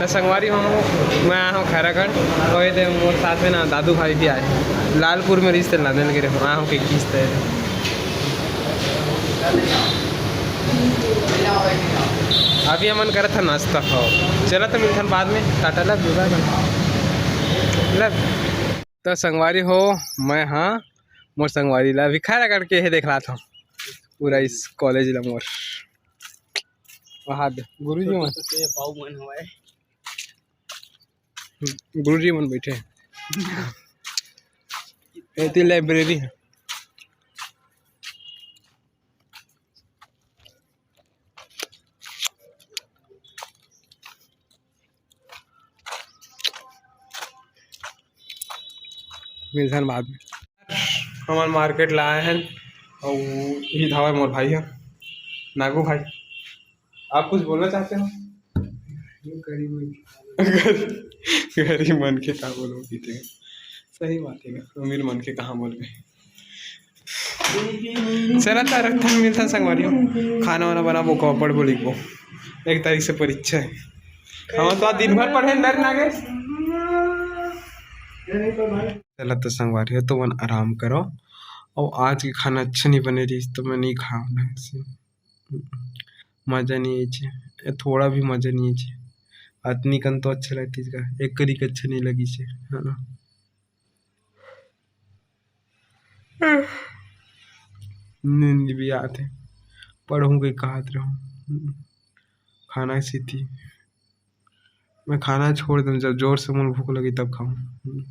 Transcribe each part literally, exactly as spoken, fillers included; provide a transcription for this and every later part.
त संगवारी हो, मैं आया हूँ खैरागढ़, और ये दे मोर साथ में ना दादू भाई भी आए हैं। लालपुर में रिश्ते लाने लगे रहे, आया हूँ कि किस्त है। अभी हमन करत था नाश्ता, हो चला तो मिलथन बाद में, Tata, love you, bye bye, love। त संगवारी हो, मैं हाँ मोर संगवारी ला अभी खैरागढ़ के हे देख रहा था पूरा इस कॉलेज ला मोर। वहाँ दे, गुरुजी मन। तो के पाऊ मन हवाए। गुरुजी मन बैठे हैं। एती लाइब्रेरी है। मिलथन बाद में। हमन मार्केट ला आए हैं और यही धावा मोर भाई है नागू भाई। आप कुछ बोलना चाहते हो? गरीब मन के का बोलबो, पीते हैं। सही बात है ना, अमीर मन के कहाँ बोलबे। चला त रखथन, मिलथन संगवारी हो, खाना वाना बनाबो, कॉपड़ बोलिबो, एक तारीख से परीक्षा है। हम तो आज दिन भर पढ़े डर ना गए। चला त संगवारी हो, तुमन आराम करो। और आज के खाना अच्छा नहीं बने रही तो मैं नहीं खाऊँ ढंग से। मजा नहीं आइचे, ए, थोड़ा भी मजा नहीं आइचे। अतनी कन तो अच्छा लगतीस का, एक करी के अच्छा नहीं लगिसे, है ना? नींद भी आते, पढ़ूँ के कहत रहूँ, खाना सीती। मैं खाना छोड़ दूँ, जब जोर से मोला भूख लगी तब खाऊँ।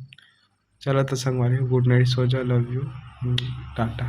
चला त संगवारी, good night, सो जा, love you, टाटा।